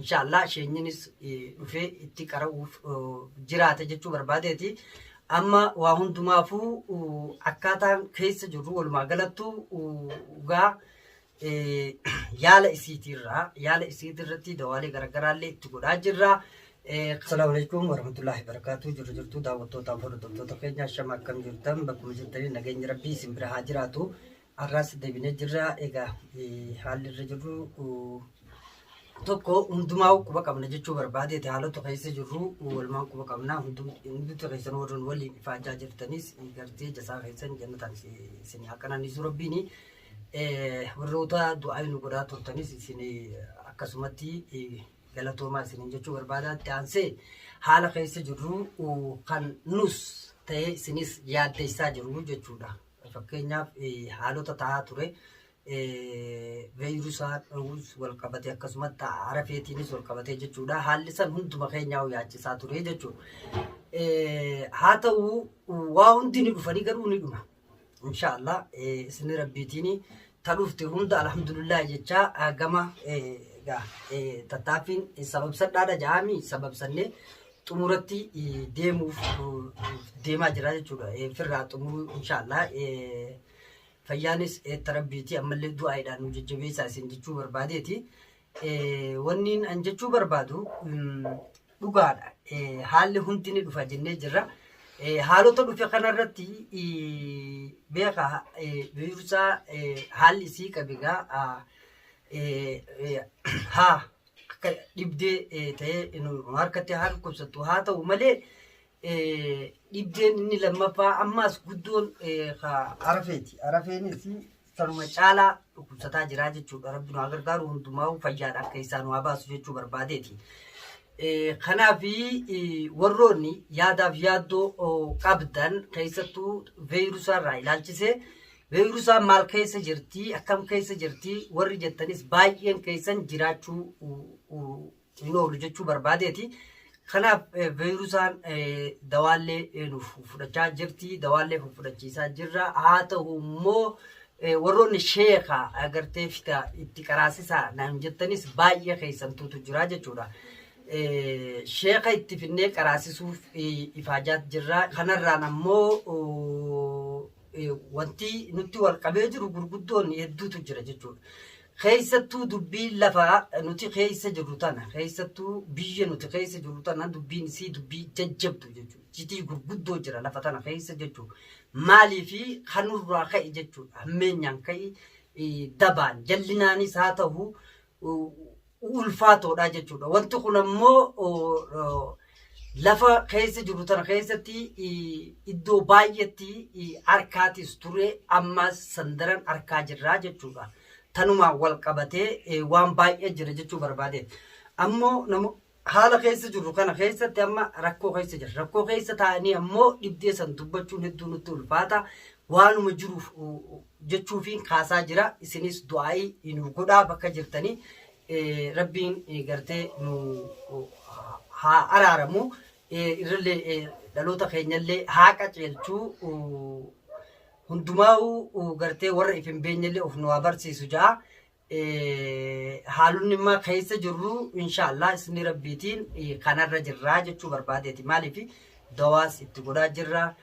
Inshaallah sheenyinis dhufee itti qara'uuf jiraata jechuu barbaadeeti. Amma waa hundumaafuu akkaataan keessa jirru walumaa galattuu gaa yaala isiitiirraa yaala isiitirratti dawaalee garaagaraallee itti godhaa jirra. Assalaamu alaikum warahmatullahi wabarakatuh. Jirru jirtu daawwattootaaf hordoftoota keenya shama akkam jirtan bakkuma jirtanii nageenyi rabbii isin bira haa jiraatu. Har'as deebinee jirra. Egaa haalli irra jirru tokko hundumaa quba qabna jechuu barbaadeeti. Haalota keessa jirru walumaan quba qabna. Hundumti keessan warreen waliin ifaajaa jirtanis gartee jasaa keessan jannataan isin haa qananiisu rabbiini. Warroota du'aa nu godhaa turtanis isin akkasumatti galatoomaa isiniin jechuu barbaada. Itti aansee haala keessa jirru kan nus ta'ee isinis yaaddeessaa jiru jechuudha. Fakkeenyaaf haalota ta'aa ture veeyirusaan wal qabate akkasumatti arafeetiinis wal qabate jechuudha. Haalli san hunduma keenyaa yaachisaa ture jechuudha. Haa ta'u waa hundi ni dhufanii garuu ni dhuma. Inshaallah isin rabbiitiin ta dhufte hunda alhamdulillah jechaa gama tattaaffiin sababsadhaadha ja'aami sababsannee xumuratti deemuuf deemaa jira jechuudha. Firraa xumuruu inshaallah. Fayyaanis eetta rabbiiti ammallee du'aayiidhaan nu jajjabeessaa isin jechuu barbaadeeti. Wanni an jechuu barbaadu dhugaadha. Haalli hundi ni dhufa jennee jirra. Haalota dhufe kanarratti beekaa viirusaa haalli isii qabe gaa haa akka dhibdee ta'ee nu harkatti haa dhukkubsattu haa ta'u malee dhibdeen inni lammaffaa ammaas guddoon arafeeti. Arafeenis sanuma caalaa dhukkubsataa jira jechuudha. Rabbi nu haa gargaaru hundumaa fayyaadhaan keessaa nu haa baasu jechuu barbaadeeti. Kanaaf warroonni yaadaaf yaaddoo qabdan keessattuu veeyirusaarraa ilaalchisee Veeyirusaan maal keessa jirti, akkam keessa jirti warri jettanis baay'een keessan jiraachuu hin oolu jechuu barbaadeeti. Kanaaf veeyirusaan dawaallee nuuf fudhachaa jirti, dawaallee fudhachiisaa jirra. Haa ta'u immoo warroonni sheeka agartee fita itti qaraasisaa naan jettanis baay'ee keessantuutu jira jechuudha. Sheeka itti finnee qaraasisuuf ifaajaat jirra. Kanarraan ammoo wanti nutti wal qabee jiru gurguddoon hedduutu jira jechuudha. Keessattuu dubbiin lafa nuti keessa jirru tana, keessattuu biyya nuti keessa jirru tana dubbiin isii dubbii jajjabdu jechuudha. Citii gurguddoo jira lafa tana keessa jechuudha. Maaliifi kanurraa ka'e jechuudha. Hammeenyaan ka'e dabaan jallinaanis haa ta'u ulfaatoodha jechuudha. Wanti kun ammoo lafa keessa jiru tana keessatti iddoo baay'eetti harkaatis ture ammas sandaran harkaa jirraa jechuudha. Tanumaan wal qabatee waan baay'ee jira jechuu barbaade. Ammoo nama haala keessa jirru kana keessatti amma rakkoo keessa jira. Rakkoo keessa taa'anii ammoo dhibdee san dubbachuun hedduu nutti ulfaata. Waanuma jiruuf jechuufiin kaasaa jira. Isinis du'aa'ii nu godhaa bakka jirtanii. Rabbiin gartee nu haa araaramu. Irrallee dhaloota keenyallee haa qaceelchu. Hundumaa'uu gartee warra if hin beenyellee of nu haa barsiisu ja'a. Haalonni immoo keessa jirru inshaallah isni rabbiitiin kanarra jirraa jechuu barbaadeeti. Maaliif dawaas itti godhaa jirra.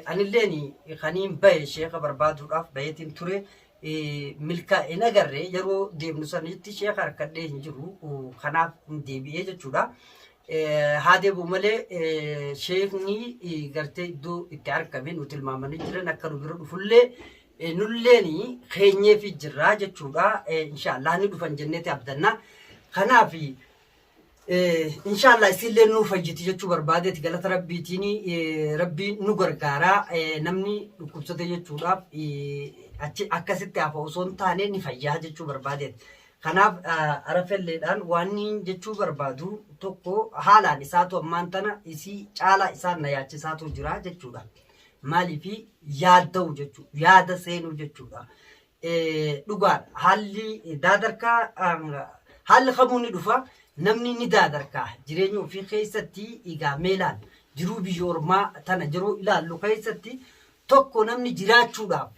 Anilleen kaniin bahe sheeka barbaaduudhaaf baheetiin ture. Milkaa'e hin agarre yeroo deemnu sanitti sheeka harkadhee hin jiru. Kanaaf hin deebi'ee jechuudha. Haa deebi'u malee sheekni gartee iddoo itti argame nu tilmaamanii jiran akka nu bira dhufullee nulleen keenyeefi jirra jechuudha. Inshaallah ni dhufan jenneeti abdanna. Kanaaf Inshaallah isinillee nuu fayyiti jechuu barbaadeeti galata rabbiitiin rabbiin nu gargaara namni dhukkubsate jechuudhaaf achi akkasitti hafa osoo hin taane ni fayyaa jechuu barbaadeeti. Kanaaf arafelleedhaan waan jechuu barbaadu tokko haalaan isaatu ammaan tana isii caalaa isaan na yaachisaatu jira jechuudha. Maaliif yaadda'u jechuudha yaada seenuu jechuudha. Dhugaadha. Haalli daadarkaa haalli kamuu ni dhufa. Namni ni daadarkaa jireenya ofii keessatti egaa meelaan jiruu biyya ormaa tana yeroo ilaallu keessatti tokko namni jiraachuudhaaf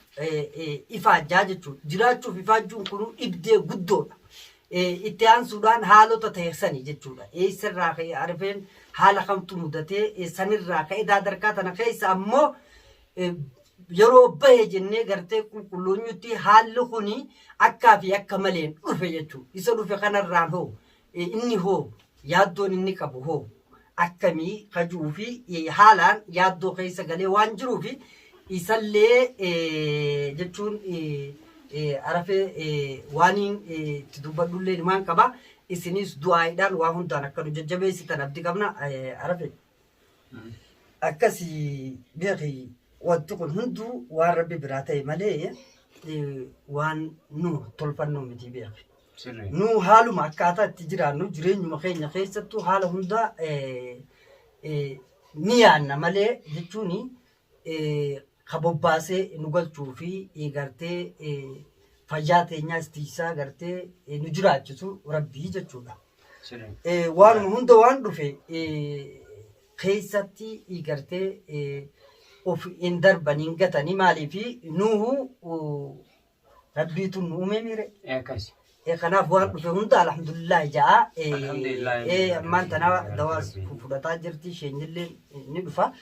ifaajjaa jechuudha. Jiraachuuf ifaajjuun kun dhibdee guddoodha. Itti aansuudhaan haalota ta'e sani jechuudha. Eessarraa ka'e Arafeen, haala kamtu mudatee sanirraa ka'e daadarkaa tana keessa ammoo yeroo bahe jennee gartee qulqulloonyutti haalli kuni akkaa fi akka maleen dhufe jechuudha. Isa dhufe kanarraan hoo inni hoo yaaddoon inni qabu hoo akkamii kajuu fi haalaan yaaddoo keessa galee waan jiruuf isallee jechuun Arafee waaniin itti dubbadhullee nimaan qaba. Isinis du'aayiidhaan waa hundaan akka nu jajjabeessitan abdii qabna, Arafee. Akkasi beeki, wanti kun hunduu waan Rabbi biraa ta'e malee waan nu tolfannu miti, beeki. Sirrii. Nu haaluma akkaataa itti jiraannu jireenyuma keenya keessattuu haala hundaa ni yaanna malee jechuun ka bobbaasee nu galchuu fi gartee fayyaa teenyaas tiisaa gartee nu jiraachisu Rabbii jechuudha. Sirrii. Waanuma hunda waan dhufe keessatti gartee of hin darban, hin gatanii. Maaliif nuhu Rabbiitu nu uume miire. Akkas. Kanaaf waan dhufe hunda alhamdulillah ja'a. Alhamdulillah. Ammaan tana dawaas fudhataa jirti, isheenyillee ni dhufa.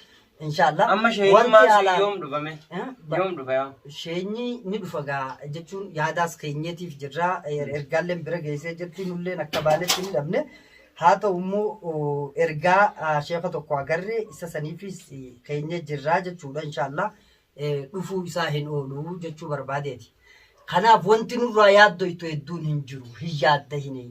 Inshaallah. Amma sheenyummaan sun yoom dhufame? Yoom dhufa yaa? Sheenyi ni dhufa gaa jechuun yaadaas keenyeetiif jirra. Ergaalleen bira geessee jirti, nulleen akka baanetti ni dhabne. Haa ta'u immoo ergaa sheeka tokko agarre, isa saniifis keenyee jirra jechuudha inshaallah. Dhufuu isaa hin oolu jechuu barbaadeeti. Kanaaf wanti nurraa yaaddoytu hedduun hin jiru. Hin yaaddahini.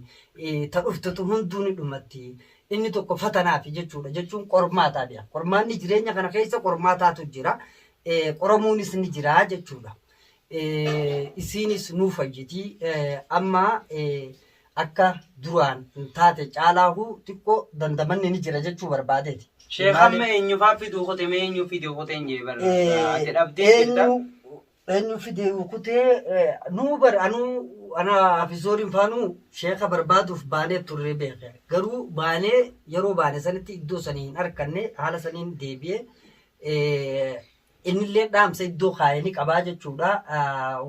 Ta dhuftetu hunduu ni dhumatti. Inni tokko fatanaafi jechuudha. Jechuun qormaataa bi'a. Qormaanni jireenya kana keessa qormaataatu jira. Qoramuunis ni jira jechuudha. Isiinis nuu fayyiti. Amma akka duraan hin taate caalaahu xiqqoo dandamanni ni jira jechuu barbaadeeti. Sheekh, amma eenyufaa fiduu kute? Mee eenyu fiduu kute hin jee barra. Ati dhabdee jirta. Eenyu fidee kutee nuu bar anuu ana hafizooriin faanuu sheeka barbaaduuf baanee turre beeke. Garuu baanee yeroo baane sanitti iddoo sanii hin arkanne, haala saniin deebi'ee innillee dhaamsa iddoo kaa'e ni qabaa jechuudha.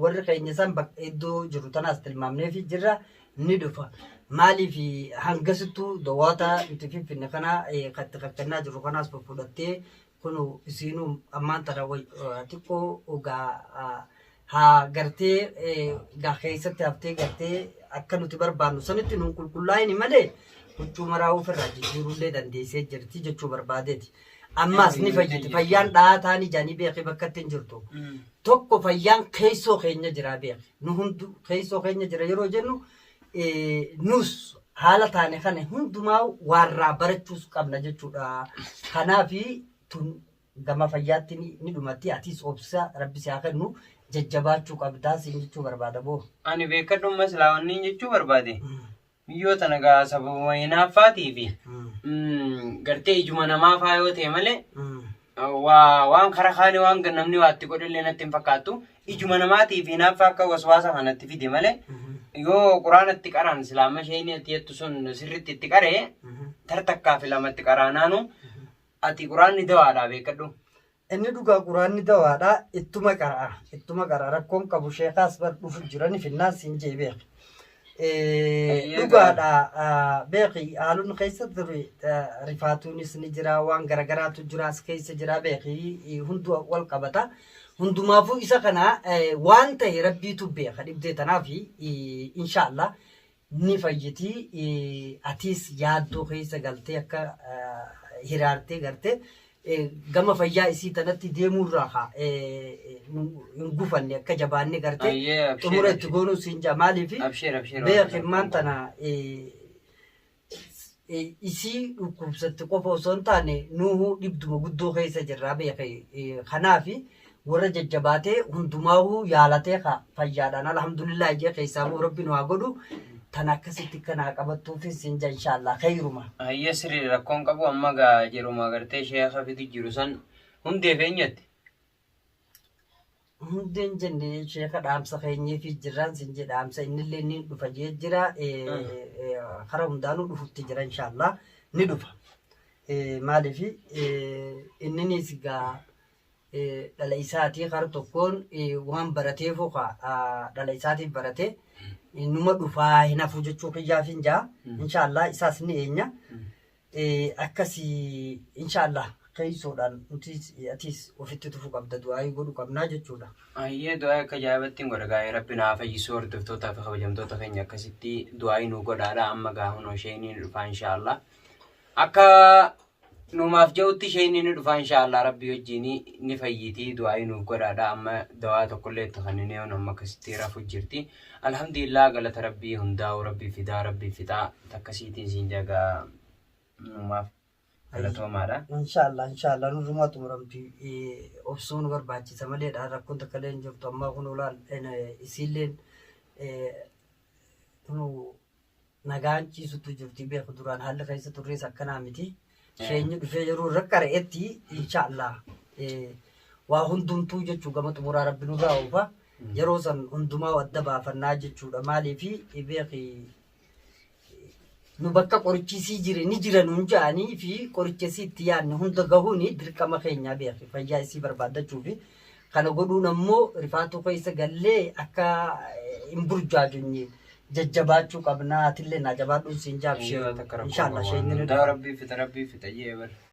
Warri keenya san bakka iddoo jiru tanaas tilmaamneefi jirra, ni dhufa. Maaliif hangasittuu dawaata nuti finfinne kana kan itti kakkannaa jirru kanaas fudhattee kun isiinuu ammaan tana xiqqoo gaa haa gartee gaa keessatti haftee gartee akka nuti barbaannu sanitti nuun qulqullaa'ini malee huccuu maraa ofirraa jijjiiruullee dandeessee jirti jechuu barbaadeeti. Ammaas ni fayyiti. Fayyaan dhahaa taanii jaanii beekee bakka itti hin jirtu. Tokko fayyaan keessoo keenya jira beeke. Nu hundu keessoo keenya jira yeroo jennu nus haala taane kana hundumaa waarraa barachuus qabna jechuudha. Kanaafi tun gama fayyaatti ni dhumatti, atis obsa Rabbi si haa kennu, jajjabaachuu qabdaa siin jechuu barbaada boo. Ani beekadhumma silaa wanni jechuu barbaade. Biyyoo tana gaa sababuma hinaaffaatii fi gartee ijuma namaa faa yoo ta'e malee waa waan kara kaanii waan namni waa itti godhellee natti hin fakkaattu. Ijuma namaatii fi hinaaffaa akka waswaasa kanatti fide malee yoo quraana itti qaraan silaa amma isheen itti jettu sun sirriitti itti qaree tartakkaa fi lama itti qaraanaanu ati quraanni dawaadhaa beekadhu. Inni dhugaa quraanni dawaadha, ittuma qara'a, ittuma qara'a, rakkoon qabu. Sheekaas bar dhufu jirani finnaan siin jee beeki. Dhugaadha beeki, haalonni keessa ture rifaatuunis ni jira, waan garagaraatu jira as keessa jira beeki, hunduu wal qabata. Hundumaafuu isa kana waan ta'e Rabbiitu beeka dhibdee tanaaf inshaallah ni fayyiti. Atiis yaaddoo keessa galtee akka hiraartee gartee gama fayyaa isii tanatti deemuurraa haa hin gufanne, akka jabaanne gartee Ayyee, absheer, xumura itti absheer. goonuu siin jaa. Maaliif Absheer, absheer, beeki waan ammaan tana isii dhukkubsatte qofa osoo hin taane nuuhu dhibduma guddoo keessa jirra beeki. Kanaafi warra jajjabaatee hundumaahuu yaalatee ka fayyaadhaan alhamdulillah jee keessaa immoo Rabbi nu haa godhu, tan akkasitti akka naa qabattuufis siin jaa inshaallah khayruma. Hayya, sirrii, rakkoon qabu. Amma gaa jiruma gartee sheeka fidu jiru san hundee feenyatti. Hundeen jenne sheeka dhaamsa keenyeefi jirraan siin jee, dhaamsa innillee ni dhufa jee jira. Kara hundaanuu dhufutti jira, inshaallah ni dhufa. Maaliif inninis gaa dhala isaatii kara tokkoon waan barateefu dhala isaatiif barate. Numa dhufaa hin hafu jechuu kiyyaaf hin jaa. Inshaallah isaas ni eenya. Akkasii inshaallah keessoodhaan nuti atis ofitti tufuu qabda, du'aayii godhuu qabnaa jechuudha. Ayyee, du'aa akka ajaa'ibatti hin godha gaa'ee. Rabbi naa fayyisuu. Hordoftootaa fi kabajamtoota keenya, akkasitti du'aayii nu godhaadha. Amma gaa hunoo isheen ni dhufaa inshaallah. Akka numaaf jedhutti isheen ni dhufaa inshaallah, Rabbi wajjin ni fayyiti, du'aayii nuuf godhaadha. Amma dawaa tokkollee itti kenninee amma akkasitti rafu jirti. Alhamdulillah, galata Rabbii hundaa'u, Rabbi fidaa, Rabbi fixaa takkasiitiin siin jagaa numaaf galatoomaadha. Inshaallah, inshaallah, nurrumaa xumuramti, obsuu nu barbaachisa maleedha. Rakkoon takka illee hin jirtu. Ammaa kun olaan isiilleen kun nagaan ciisutu jirti beeku. Duraan haalli keessa turrees akkanaa miti. Sheenyi dhufee yeroo irra qara'etti inshaallah waa hundumtuu jechuu gama xumuraa Rabbi nurraa oofa. Yeroo san hundumaa adda baafannaa jechuudha. Maaliifi beeki, nu bakka qorichisii jire ni jira nuun ja'anii fi qoricha isii itti yaadne hunda gahuun dirqama keenya beeki, fayyaa isii barbaaddachuu fi kana godhuun ammoo rifaatuu keessa gallee akka hin burjaajonye jajjabaachuu qabnaa. Atillee naa jabaadhuun siin jaabshee. Inshaallah sheenyi ni dhufa. Rabbii fixa, Rabbii fixa jee bara.